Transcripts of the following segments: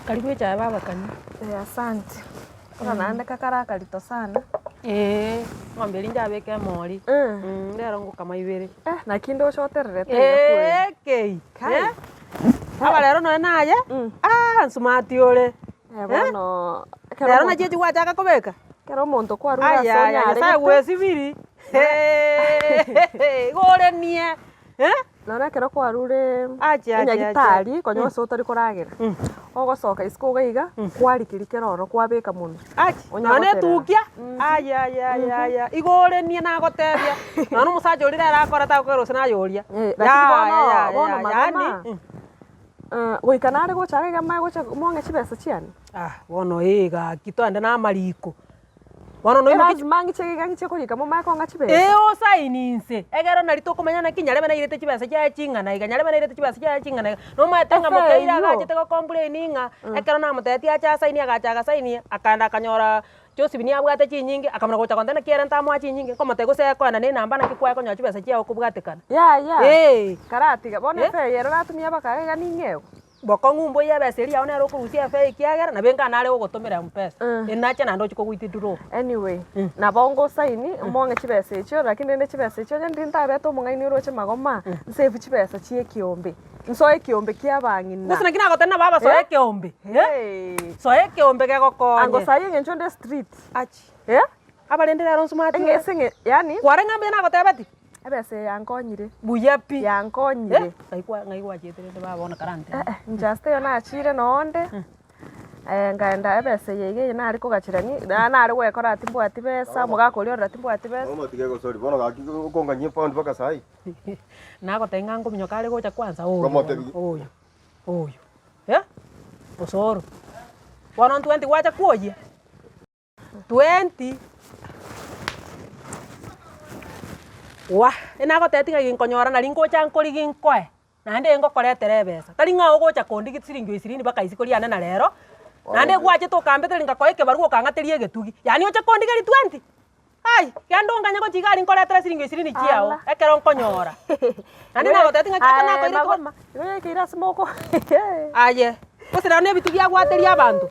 Karibu echae baba kanywa. Eh asante. Bono naende kakare akarito sana. Eeh, eng'ombe eria njabeka emori, rero ngokama ibere. Eh, naki ndoche otererete iga kweri. Eeh kei, Kai. eh, aba rero nonye naye, aah nsumati ore, Eh, bono ekero rero omonto- nachi echi gwachaka kobeka? ekero omonto kwarure ase Ayaya, Nyasaye onyaregete. gwesibiri, igo ore nie, eh. Nonya ekero kwarure Ache, ache, ache. enyagitari konya ase otari koragera, ogosoka isiko iga iga, kwarigeria kera ororo kwabeka monwe. Achi, Onya nonya goterera. etukia, ayayayaya, igo ore nie nagotebia, nonya omosacha oria rero akora tagokora gose naye oria. Eh, lakini bono Yaya, bono yaya, yaani magoma, goika nare gocha iga iga manye gocha mong'e chibesa chiane. Ah, bono ee gaki toende na amariko. Bono noimoki Elasima ng'iche iga ng'iche korika momanye kong'a chibesa. Ee osaini inse, egere nari tokomanya naki nyarebe nairete chibesa chiaye ching'ana iga, nyarebe nairete chibesa chiaye ching'ana iga. Nomaete ng'a Efe mokeire eyio. agachete go complain ng'a, ekero namotebetie ache asaini agacha agasainia, akaenda akanyora Josephine abwate chinyinge, akamanya gocha gontebia naki ere ntamoa chinyinge, nkomotebia gose ekoenda na enamba naki kwaye konyora chibesa chiaye okobwatekana. Yaya, Ee. karatiga, bono Eh. efe eye ero natumia baka iga ning'egwe. Bokong'u mboiyo ebesa eria yao nere okorusia efe ekiagera nabo enga nare gogotomera mpesa, Mm. enache naende oche kogoitidura. Anyway, nabo ngosaini mong'e chibesa echio lakini rende chibesa echio onye ndiri ntabete omong'aini oroche magoma, nsave chibesa chia ekiombe, nsoe ekiombe kia abang'ina. Gose naki nagotebia nabo abasoe Eh? ekeombe, eh? Hey. Soa ekeombe gegokonye. Ango saii eng'encho nde street, Achi, eh? abarende rero nsumati Eng'e ase eng'e yaani. Kware ng'a mbuya nagotebeti? Ebesa eye yankonyire. Buya pi. Yankonyire. Eh, ng'ai kwa ng'ai gwachiete rende baba bono karante. Eh eh, inche ase taiyo nachire nonde, nkaenda ebesa eye iga eye nare kogachera na nare gwekora ati mbwati besa, omogaka oria orora timbwati besa. Bono tiga egosori, bono gaki okonganyia epound mpaka saii. Nagotebia ng'a nkominyoka are gocha kwanza oyo bono, Omotebi. oyo, oyo, eh, osoro. Bono intwe ntigwacha kwoyia. 20 Wah! Enagotebi ng'a ginkonyora nari ngocha nkorigia nkoe, naende ngokoretera ebesa, tari ng'a ogocha kondigia siringi o isirini mpaka isiko riane na rero, naende gwachete okambetereria ngakoa ekebarua okang'ateria egetugi, yaani oche kondigeria 20? Ai, genda onganye gochia iga aria nkoretere siringi o isirini chiago, Ala. ekero nkonyora. Naende nagotebi ng'a ekero nakoire ekebarua. Igo yaikeire ase moko Aye, gose naro na ebitugi agwateria abanto.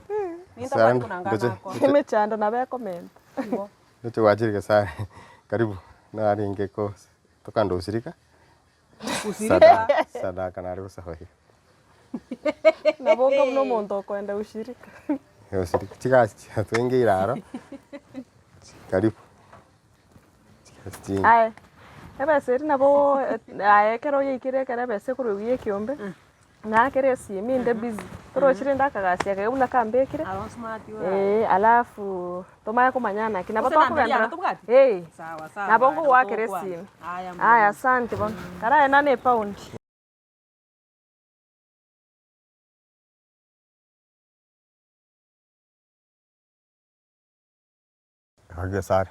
Nintabwati Sande, buna ndoche. ngana Emechando nabo ekomenta. Igo. Ndoche gwachire Gesare, karibu, narenge ko tokanda osirika, Usirika. sadaka nare gosaba iga. Nabo onga buna omonto okoenda ushirika. Osirika, chigasi chiatwengeire aro, karibu. Chigasi chinge. Aye, ebesa eria nabo aye ekero yaikire ekero ebesa ekorwa ya ekiombe. Naakere esimi inde busy, torochi rende akagasi aka iga buna kambekire, eh, alafu tomanye komanya naki nabo Gose namba eria tokogenderera tobwati? eh, Sawa sawa, nabo aya, nkogoakera togokwana. esimi. Aya, mbuya Aya mono. asante bono, karaenane epaundi. Gaki gesare,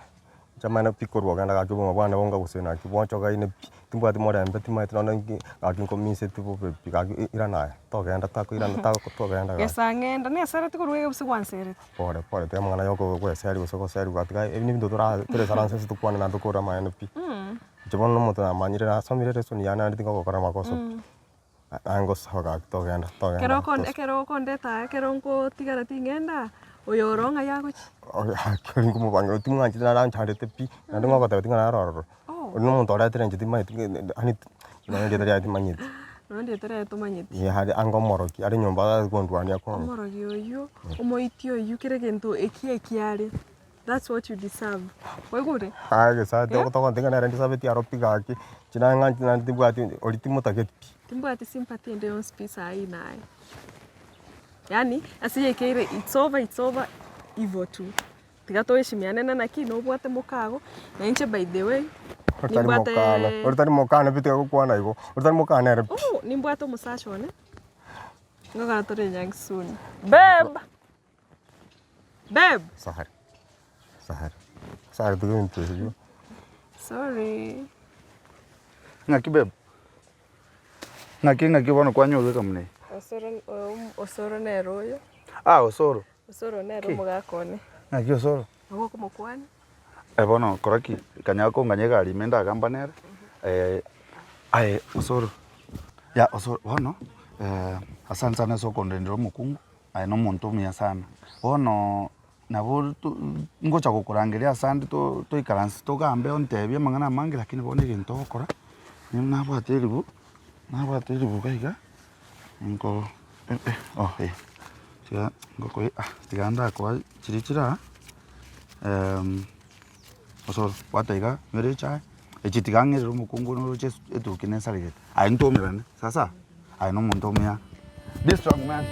inche mane pi korwa ogenda gaki obogima bwane bonga gose naki bwochogaine pi, timbwati morembe timanyeti nonye nki gaki nkomiseti bobe pi gaki irana aye, togenda takoirana tako togenda gaki. Gesa ng'ende nesereti korwa egeusi gwansereti. Pore pore tiga amang'ana ya oko goeseria gose goseriwa tiga ebi nebinto tora toresaranse ase tokwane naende tokore amaene pi. Inche bono na omonto namanyire nasomire elesson yane naende tingogokora amakoso pi. Naye ngosaba gaki togenda Ekero togenda okon tosi. ekero okondeta aa ekero nkotigara ting'enda, oyo oro ng'ai agochia? Oyo gaki oria nkomobangera timwanchete nare anchandete pi, naende ngogoteba ting'ana naro ororo. Oh. Oria na omonto oretire inche timanyeti yaani nonye erieta riaye timanyeti. Nonye erieta riaye tomanyeti. Ee are ange omoroki are nyomba are kondwania kong'u. Omorogi oyio, omoiti oyio kera egento ekiya ekiare. That's what you deserve. Kwaigure? Aye gesa togontebia ng'a nere ndisabeti aro pi gaki, inche naye ng'a naende timbwati oria timotageti pi. Timbwati sympathy ende yonsi pi saii naye. Yaani ase yaikeire it's over it's over ivo tu. Tiga toeshimiane na naki nobwate mokago, na inche by the way, Oria tari nimbwate mokana, oria tari mokana pi tiga gokwana igo, oria tari mokana ere pi. Oh, nimbwate omosacha one, ngokora tore enyangi soon. Babe! Babe! Sare, sare, sare tiga ebinto ebio. Sorry. Ng'aki babe? Ng'aki ng'aki bono kwanyorwa ekamuna eye? Osoro oyo osoro nere oyo. Ah Osoro. Osoro nere Ki? omogaka one. Ng'aki Osoro? Nabo okomokwania. Eh bono kora ki, kanyara kong'anya egari ime ndagamba nere, aye Osoro, ya Osoro bono, asante sana ase okondendera omokungu. Aye nomonto omuya sana. Bono nabo to ngocha gokorangeria ase ande to toikaranse togambe ontebie amang'ana amange lakini bono egento ogokora, nigo nabwate eribu, nabwate eribu iga iga, nko oh eh, tiga ngokoe ah tiga ndakoa chiria chire aa. Osoro, bwata iga, nywere echae, echi tiga ng'erere omokungu one oroche etuki nesaregete. Aye ntwomerane, sasa, aye nomonto omuya, be strong man.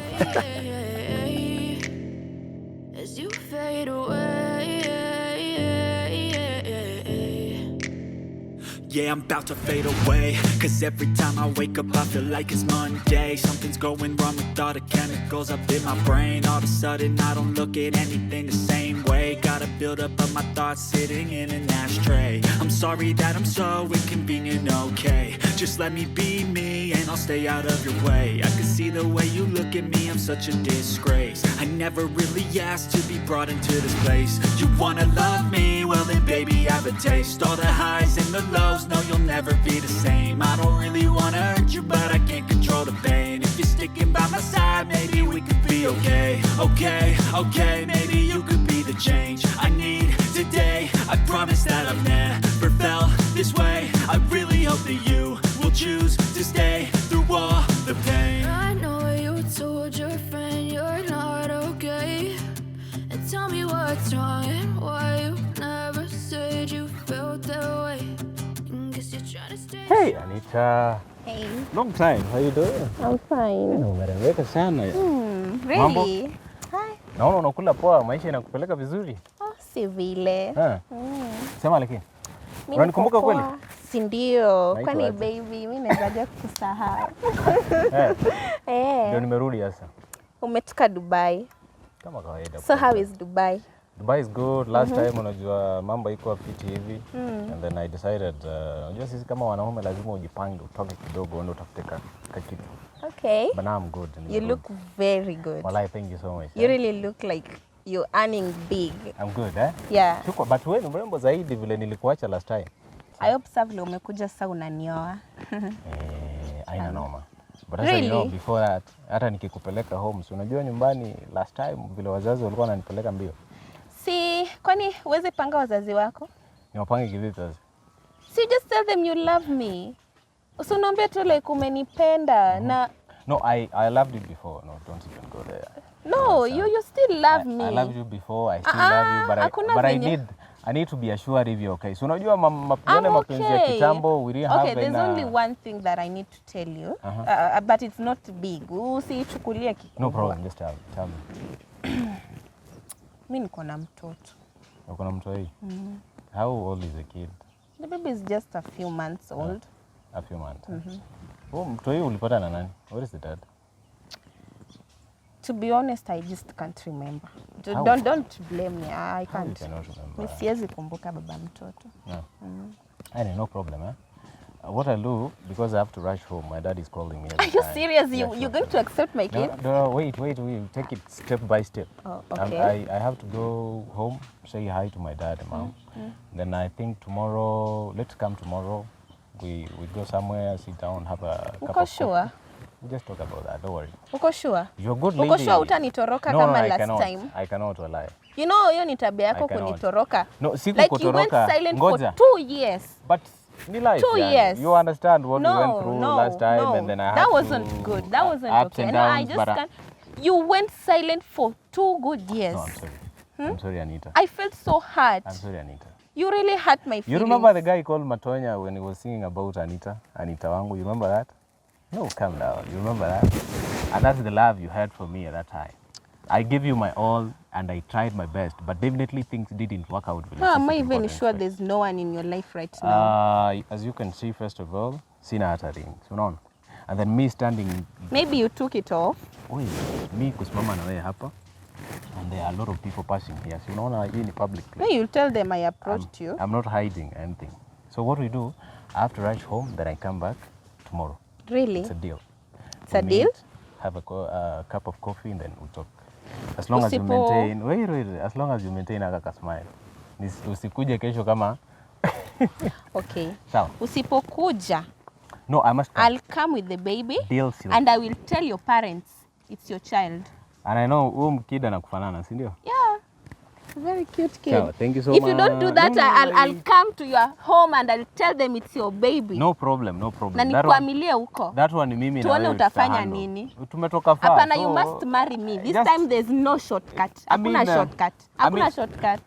As you fade away. Yeah, I'm about to fade away. Cause every time I wake up, I feel like it's Monday. Something's going wrong with all the chemicals up in my brain. All of a sudden, I don't look at anything the same way. Gotta build up of my thoughts sitting in an ashtray. I'm sorry that I'm so inconvenient, okay? Just let me be me and I'll stay out of your way. I can see the way you look at me, I'm such a disgrace. I never really asked to be brought into this place. You wanna love me? Well then baby I have a taste. All the highs and the lows, no you'll never be the same. I don't really wanna hurt you but I can't control the pain. If you're sticking by my side, maybe we could be okay. Okay, okay, maybe you could be the change I need today. I promise that I've never felt this way. I really hope that you will choose to stay through all the pain. I know you told your friend you're not okay. And tell me what's wrong and why you never said you felt that way. And guess you're trying to stay Hey, Anita. Hey, Long time. How you doing? I'm fine. Umerembeka sana. Really? Hi. Naona unakula poa, maisha inakupeleka vizuri. Oh, si vile. Ha. Sema lakini. Mi Unanikumbuka niko kweli? poa. Si ndio? Naitwa Kwani aje? baby, mi nawezaje kukusahau? Eh, Eh, ndio nimerudi sasa. umetoka Dubai. Kama kawaida. So how is Dubai? Dubai is good. Last time unajua mambo iko fiti hivi. And then I decided unajua sisi kama wanaume lazima ujipange utoke kidogo uende utafute ka, ka kitu. Okay. But now I'm good. You nimerudi. look very good. Walai, thank you so much. You eh. really look like you're earning big. I'm good, eh? Yeah. Shukwa, but wewe ni mrembo zaidi vile nilikuacha last time. I hope sasa vile umekuja sasa unanioa. Eh, haina noma. But sasa you know, Really? before that, hata nikikupeleka home, si unajua nyumbani last time vile wazazi walikuwa wananipeleka mbio. Si, kwani huwezi panga wazazi wako? Niwapange kivipi sasa? Si just tell them you love me. Usiniambie tu like umenipenda na No, I loved you before. No, don't even go there. no, you still love me. I loved you before, I still Ah, love you, but I, hakuna but I venye- need I need to be assured if you're okay. So unajua ma, ma, yale I'm mapenzi ya okay. kitambo we didn't Okay, have there's ina- only one thing that I need to tell you. But it's not big. Usiichukulie kikubwa. No problem, just tell, tell me. Mi niko na mtoto. Uko na mtoi? How old is the kid? The baby is just a few months old. A few months. Oh, mtoi ulipata na nani? What is the dad? To be honest, I just can't remember. How? Don't blame me. I How you can't. cannot remember? Mi siwezi kumbuka baba mtoto. No. Anyway, no problem, eh? What I'll do, because I have to rush home, my dad is calling me. Are every you time. serious? Yeah, You, sure, you're going sure. to accept my No, kid? no, wait, wait, we'll take it step by step. Oh, okay. I have to go home, say hi to my dad and mom. Then I think tomorrow, let's come tomorrow. We go somewhere, sit down, have a cup Uko of sure? coffee. We just talk about that, don't worry. Uko sure? You're a good lady. Uko sure hutanitoroka no, kama no, I last cannot. time? I cannot lie. You know hiyo ni tabia yako I cannot. kunitoroka. No, Like you went sikukutoroka. silent for Ngoja. 2 years. But ni life, 2 yani. years. You understand what no, we went through no, last time no. and then I had That wasn't to, good. That wasn't ups okay. and No, I downs, just but I- can't. You went silent for 2 good years. No, I'm sorry. I'm sorry, Anita. I felt so hurt. I'm sorry, Anita. You really hurt my You feelings. remember the guy called Matonya when he was singing about Anita, Anita wangu? You remember that? No, calm down. You remember that? And that's the love you had for me at that time. I gave you my all and I tried my best, but definitely things didn't work out. vile How am sisi I tulikuwa even sure tunaexpect. there's no one in your life right now? As you can see, first of all, sina hata ring. So unaona? And then me standing, Maybe you took it off. oi, me kusimama na wewe hapa and there are a lot of people passing here. So unaona hii ni public place. No, you'll tell them I approached you. I'm not hiding anything. So what we do, I have to rush home, then I come back tomorrow. Really? It's a deal. It's a We deal? meet, have a cup of coffee and then we talk. As long as you Usipo- maintain, wait, wait, as long as you maintain aka ka smile. Usikuje kesho kama Okay. sawa. Usipokuja, No, I must come. I'll come with the baby Deal sealed. and I will tell your parents it's your child. And I know huyu mkid anakufanana, si ndio? Yeah. Very cute kid. Sawa, thank you so If you don't do much. that, No, no, I'll, I'll come to your home and I'll tell them it's your baby. No problem, no problem. Na That one, nikuamilie huko. that one ni mimi na Tuone wewe utafanya tutahandle. nini. Tumetoka far. Hapana, you so- must marry me. This just- time there's no shortcut. I Hakuna mean, shortcut. I Hakuna mean- shortcut.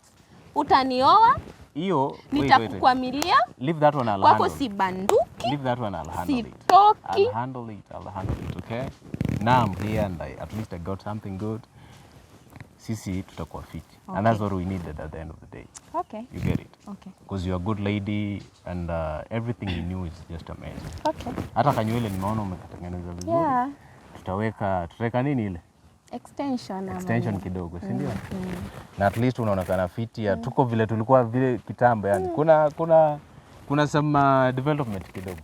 Utanioa, Hiyo, wait, wait, wait. nitakukwamilia, Leave that one, I'll kwako handle. sibanduki, Leave that one, I'll handle it. sitoki. I'll handle it, I'll handle it, okay? Now I'm here and I, at least I got something good. Sisi tutakuwa fit. And that's what we needed at the end of the day. Okay. You get it? Okay. Because you're a good lady and everything you knew is just amazing. Okay. Hata kanywele nimeona umekatengeneza vizuri. Yeah. Tutaweka tutaweka nini ile? Extension ama Extension kidogo, si ndio? Na at least unaonekana fiti ya tuko vile tulikuwa vile kitambo yani. Kuna kuna kuna some development kidogo.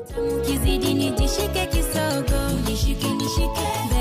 Utamu kizidi nijishike kisogo, nishike nishike.